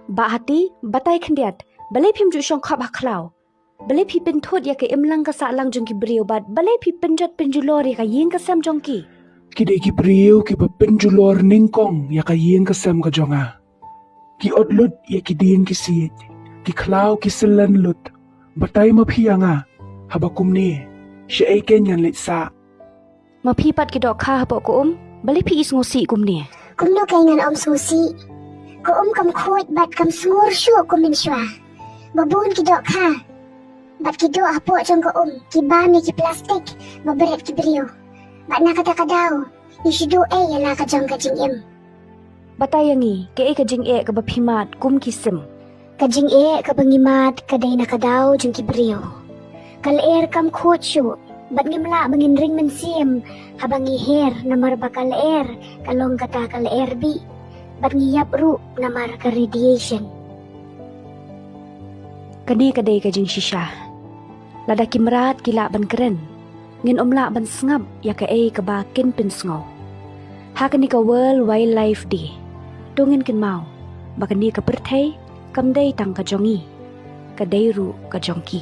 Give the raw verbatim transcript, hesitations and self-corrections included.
Bah Hati, batai khyndiat, balei phim ju shong khop ha khlaw? Balei phi pynthut ïa ka imlang ka sahlang jong ki briew bad balei phi pynjot pynjulor ïa ka ïing ka sem jong ki? Ki dei ki briew kiba pynjulor nyngkong ïa ka ïing ka sem ka jong nga. Ki ot lut ïa ki dieng ki siej, ki khlaw ki syllien lut. Batai ma phi ïa nga, haba kumne, shaei kein ngan leit sah? Ma phi pat ki dohkha hapoh ka um, balei phi i sngewsih kumne? Kumno kein ngan ym sngewsih? Ka um kam khuid bad kam sngur shuh kum mynshuwa. Ba bun ki dohkha bad ki doh hapoh jong ka um ki bam ïa ki plastik ba bret ki briew. Bad na kata ka daw, ngi shu duh ei ïa la ka jong ka jingim. Batai ïa ngi, kaei ka jingeh kaba phi mad kum ki sim? Ka jingeh kaba ngi mad ka dei na ka daw jong ki briew. Ka lyer kam khuid shuh, bad ngim lah ba ngin ring mynsiem haba ngi her, namar ba ka lyer ka long kata ka lyer bih, bad ngi ïap ruh namar ka radiation. Kane ka dei ka jingshisha. Lada ki mrad ki lah ban kren, ngin ym lah ban sngap ïa kaei kaba kin pynsngew. Ha kane ka World Wildlife Day, to ngin kynmaw ba kane ka pyrthei kam dei tang ka jong ngi, ka dei ruh ka jong ki.